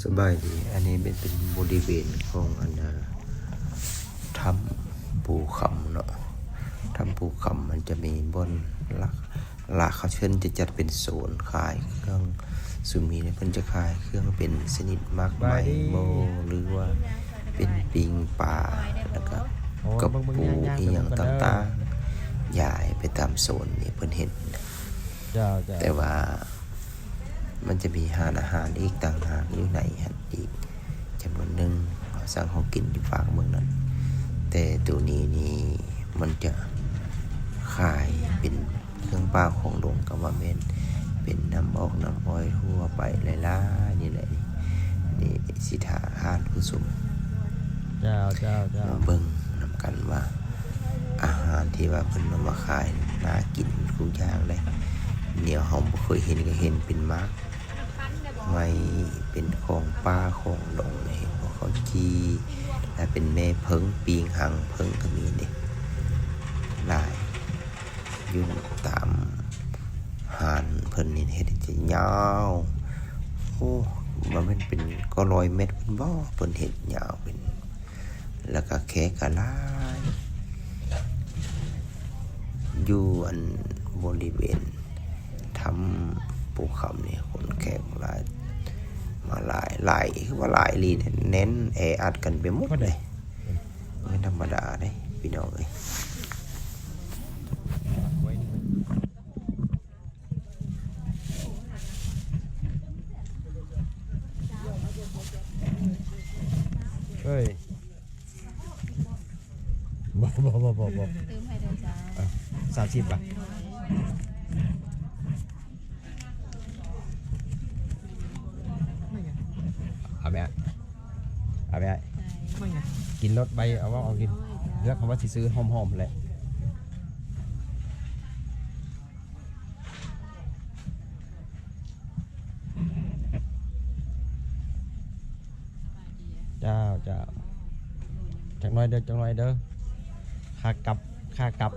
ສະບາຍດີ ອັນນີ້ເປັນ ເປັນບໍລິເວນຂອງອັນນ່າ ຖ້ຳພູຄຳເນາະ. ຖ້ຳພູຄຳມັນຈະມີບ່ອນລາ ລາ ເຂົາເພິ່ນຈະຈັດເປັນໂຊນຂາຍເຄື່ອງສຸມີ ເພິ່ນຈະຂາຍເຄື່ອງເປັນຊະນິດໝາກໄມ້ບໍ ຫຼືວ່າເປັນປີ້ງປາ ແລ້ວກະກະປູອີ່ຫຍັງຕ່າງໆ ຍ້າຍໄປຕາມໂຊນທີ່ເພິ່ນເຮັດ. ເຈົ້າ ເຈົ້າ ແຕ່ວ່າມັນຈະມີຮ້ານອາຫານອີກຕ່າງຫາກຢູ່ໃນຫັ້ນອີກຈຳນວນໜຶ່ງ ເຮົາສັ່ງເຮົາກິນຢູ່ຟາກເບິ່ງນັ້ນ. ແຕ່ໂຕນີ້ນີ້ມັນຈະຂາຍເປັນເຄື່ອງປ່າຂອງດົງ ກໍວ່າແມ່ນເປັນນ້ຳອອກນ້ຳອ້ອຍທົ່ວໄປຫຼາຍໆນີ້ແຫຼະ. ນີ້ຊິຖ້າທ່ານຜູ້ຊົມ ເຈົ້າ ເຈົ້າ ເຈົ້າ ມາເບິ່ງນຳກັນວ່າ ອາຫານທີ່ວ່າເພິ່ນເອົາມາຂາຍໜ້າກິນທຸກຢ່າງເລີຍ. ແນວເຮົາບໍ່ເຄີຍເຫັນກໍເຫັນເປັນໝາກໄມ້ ເປັນຂອງປ່າຂອງດົງເລີຍ ເຫັນບໍ່ ເຂົາຈີ່ ແລະເປັນແມ່ເຜິ້ງ ປີ້ງຫາງເຜິ້ງກໍມີເດ້ ຫຼາຍ ຢູ່ຕາມຮ້ານເພິ່ນນີ້ເຮັດໃຫ້ຍາວ ໂອ້ ວ່າແມ່ນເປັນກໍຮ້ອຍແມັດພຸ້ນບໍ ເພິ່ນເຮັດຍາວເປັນ ແລ້ວກະແຂກກະຫຼາຍ ຢູ່ອັນບໍລິເວນຖ້ຳພູຄຳນີ້ ຄົນແຂກຫຼາຍ ມາຫຼາຍ ຫຼາຍ ຄືວ່າຫຼາຍອີ່ຫຼີ ແໜ້ນແອອັດກັນໄປໝົດເລີຍ. ບໍ່ແມ່ນທຳມະດາເດ້ພີ່ນ້ອງເອີຍ. ເອີຍ ບໍ່ ບໍ່ ບໍ່ ບໍ່ ບໍ່ ຕື່ມໃຫ້ເດີຈ້າ. ເອີ ສາມສິບບາດ. ເອົາໄປ ເອົາໄປ ກິນໂລດໃບ ເອົາ ເອົາກິນ ເລືອກເອົາວ່າຊິຊື້ຫອມໆແຫຼະ. ເຈົ້າ ເຈົ້າ ຈັກໜ້ອຍເດີ ຈັກໜ້ອຍເດີ ຂາກັບ ຂາກັບ.